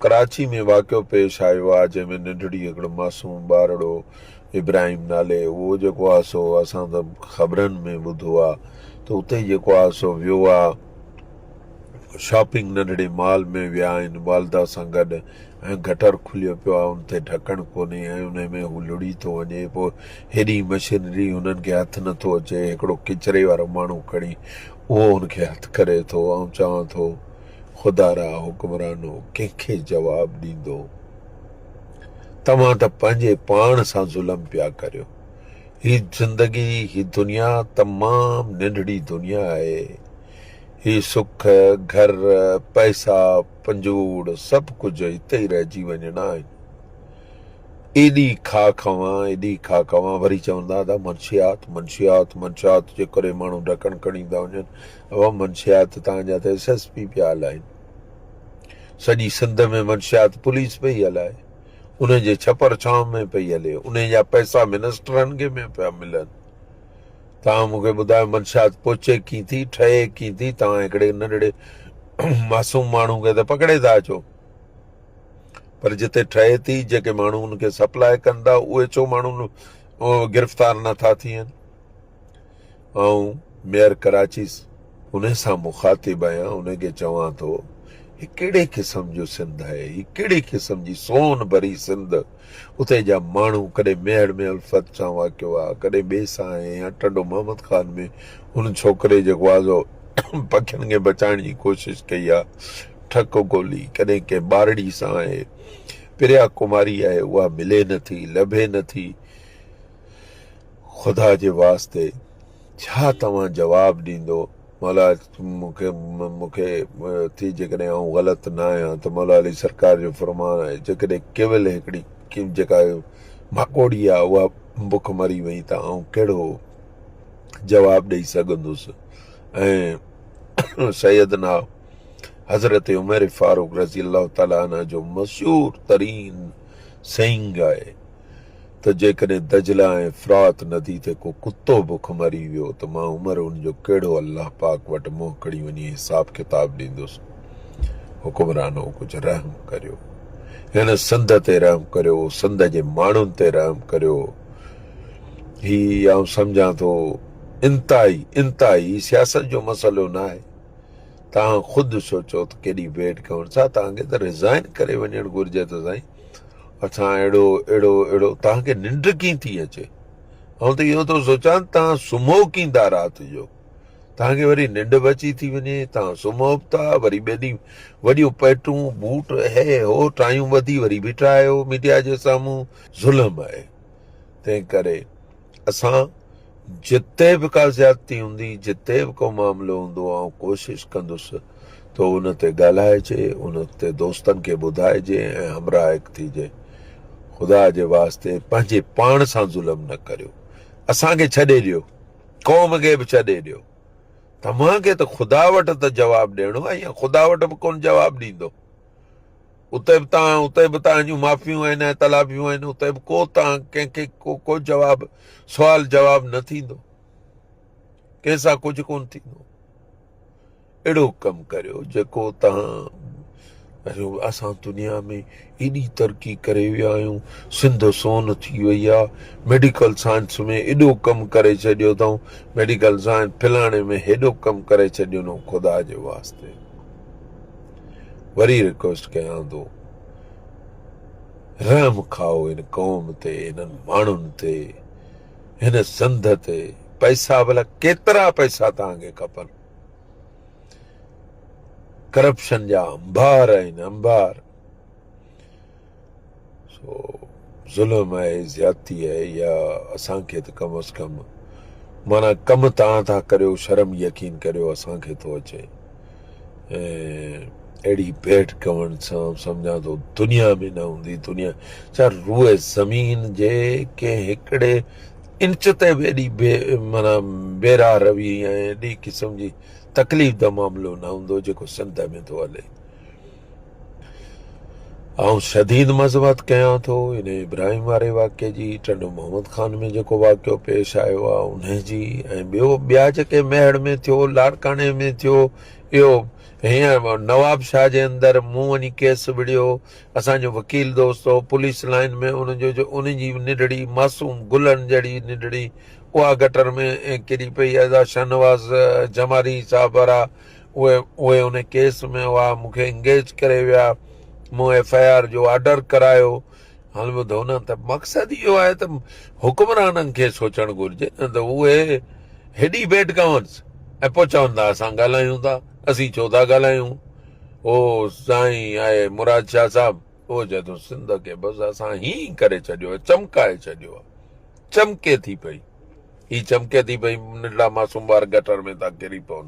ڪراچي ۾ واقعو پيش آيو آ جنهن ۾ ننڍڙي هڪڙو معصوم ٻارڙو ابراهيم نالي اهو جيڪو آ سو اسان ته خبرن ۾ ٻڌو آ ته اتي جيڪو آ سو ويو آ شاپنگ ننڍڙي مال ۾ ويا آهن والده سان گڏ ۽ گٽر کليو پيو آ ان تي ڍڪڻ ڪونهي ۽ انهي ۾ هو لڙهي ٿو وڃي پوء هيڏي مشينري هنن کي هٿ نٿو اچي هڪڙو ڪچري وارو ماڻهو کڻي اهو هن کي هٿ ڪري ٿو آئون چوان ٿو خدارا حڪمرانو ڪنهن کي جواب ڏيندو توهان ته پنهنجي پاڻ سان ظلم پيا ڪريو هي زندگي هي دنيا تمام ننڍڙي دنيا آهي هي سک گهر پئسا پنجوڙ سڀ ڪجهه هتي ئي رهجي وڃڻا آهن ايڏي کا کوان ايڏي کا کوان وري چوندا ته منشيات منشيات منشيات جي ڪري ماڻهو ڍڪڻ کڻي ٿا وڃن اها منشيات تان جا ته ايس ايس پي پيا هلائين سڄي سنڌ ۾ منشيات پوليس پئي هلائي ان جي ڇپر ڇانو ۾ پئي هلي ان جا پئسا منسٽرن کي ۾ پيا ملن توهان مون کي ٻڌايو منشيات پهچي ڪين ٿي ٺهي ڪين ٿي توهان هڪڙي ننڍڙي معصوم ماڻهو کي ته پڪڙي ٿا اچو پر جتي ٺهي ٿي جيڪي ماڻهو ان کي سپلاء ڪن ٿا اهي ڇو ماڻهو گرفتار نٿا ٿين آئون ميئر ڪراچي انهي سان مخاطب آهيان انهي کي چوان ٿو هي ڪهڙي قسم جو سنڌ آهي هي ڪهڙي قسم جي سون ڀري سنڌ اتي جا ماڻهو ڪڏهن ميهڙ ۾ الفت سان واقعو آهي ڪڏهن ٻئي سان آهي يا ٽنڊو محمد خان ۾ ان ڇوڪري جيڪو آهي سو پکين کي بچائڻ جي ڪوشش ڪئي آهي ٺڪ گولي ڪڏهن ڪنهن ٻارڙي سان آهي پريا ڪماري آهي اها ملي نٿي لڀي نٿي خدا جي واسطي ڇا توهان جواب ڏيندو؟ مولا مون کي مون کي ٿي جيڪڏهن آئون غلط نه آهيان ته مولا علي سرڪار جو فرمان آهي جيڪڏهن ڪيول هڪڙي جيڪا ماڪوڙي آهي اها بک مري وئي ته آئون ڪهڙو جواب ڏئي سگهندس ۽ سيدنا حضرت عمر فاروق رضي الله تعالٰي عنه جو مشهور ترين سينگ آهي ته جيڪڏهن دجله ۽ فرات ندي تي ڪو ڪتو بک مري ويو ته مان عمر ان جو ڪهڙو الله پاڪ وٽ منهن کڻي وڃي حساب ڪتاب ڏيندس. حڪمرانو ڪجهه رحم ڪريو. هن سنڌ تي رحم ڪريو، سنڌ جي ماڻهن تي رحم ڪريو. هي آئون سمجهان ٿو انتهائي انتهائي سياست جو مسئلو ناهي. توهان خود سوچو ته ڪيڏي بيڊ گورننس آ، توهان کي ته ريزائن ڪري وڃڻ گهرجي ته سائين اسان اهڙو اهڙو اهڙو توهان کي ننڊ ڪيئن ٿي اچي؟ آئون ته اهو ٿو سوچان توهان سمهو ڪيئن ٿا رات جو؟ توهان کي وري ننڊ به اچي ٿي وڃي، توهان سمهو به ٿا، وري ٻئي ڏينهن وڏيون پيٽون، بوٽ، هي هو ٽايون ٻڌي وري بيٺا آهيو ميڊيا جي سامهون. ظلم آهي. تنهن ڪري اسان جتي به ڪا زيادتي هوندي، جتي به ڪو معاملو هوندو، آئون ڪوشش ڪندس ته ان تي ڳالهائجي، ان تي دوستن کي ٻڌائجي ۽ همراهه هڪ ٿيجي. خدا جي واسطي پنهنجي پاڻ سان ظلم نه ڪريو. اسان کي ڇڏي ڏيو، قوم کي به ڇڏي ڏيو. توهان کي ته خدا وٽ ته جواب ڏيڻو آهي يا خدا وٽ به ڪونه جواب ڏيندو. اتي به توهان اتي به توهان جون معافيون آهن ۽ تلافيون آهن اتي به ڪو توهان ڪنهن کي ڪو ڪو جواب سوال جواب نه ٿيندو ڪنهن سان ڪجهه ڪونه ٿيندو اهڙو ڪم ڪريو جيڪو توهان اسان دنيا ۾ ايڏي ترقي ڪري ويا آهيون سنڌ سون ٿي وئي آهي ميڊيڪل سائنس ۾ ايڏو ڪم ڪري ڇڏيو اٿئون ميڊيڪل سائنس فلاڻي ۾ هيڏو ڪم ڪري ڇڏيو نو خدا جي واسطي وري رڪويسٽ ڪيان ٿو رحم کائو هن قوم تي هنن ماڻهن تي هن سنڌ تي پئسا ڀلا ڪيترا پئسا توهان کي کپن ڪرپشن جا انبار آهن انبار سو ظلم آهي زيادتي آهي يا اسان کي ته ڪم از ڪم معنيٰ ڪم توهان ٿا ڪريو شرم يقين ڪريو اسان کي ٿو اچي ۽ اهڙي بيڊ گورننس سان سمجهان ٿو دنيا ۾ نه هوندي دنيا ڇا روء زمين جي ڪنهن هڪڙي انچ تي به ايڏي بي معنيٰ بي راهه روي ۽ ايڏي قسم جي تڪليف ده معاملو نه هوندو جيڪو سنڌ ۾ ٿو هلي. آئون شديد مذمت ڪيان ٿو ان ابراهيم واري واقعي جي، ٽنڊو محمد خان ۾ جيڪو واقعو پيش آيو آهي ان جي ۽ ٻيو ٻيا جيڪي ميهڙ ۾ ٿيو، لاڙڪاڻي ۾ ٿيو، اهو هينئر نواب شاهه جي اندر مون وڃي ڪيس وڙهيو، اسان جو وڪيل دوست هو پوليس لائين ۾ ان جو جو ان جي ننڍڙي معصوم گلن جهڙي ننڍڙي اها گٽر ۾ ڪري پئي ادا شاهنواز جماري صاحب وارا اهي اهي ان ڪيس ۾ هئا مون کي انگيج ڪري ويا مون ايف I R جو آرڊر ڪرايو هل ٻڌو نه ته مقصد اهو آهي ته حڪمرانن کي سوچڻ گهرجي نه ته اهي هيڏي بيڊ گورنس ۽ پوء چون ٿا اسان ڳالهايون ٿا اسين ڇو ٿا ڳالهايون او سائين آهي مراد شاهه صاحب اهو چئي ٿو سنڌ کي بس اسان هين ڪري ڇڏيو آهي چمڪائي ڇڏيو آهي چمڪي ٿي پئي هي چمڪي ٿي پئي ننڍڙا معصوم ٻار گٽر ۾ ٿا ڪري پون.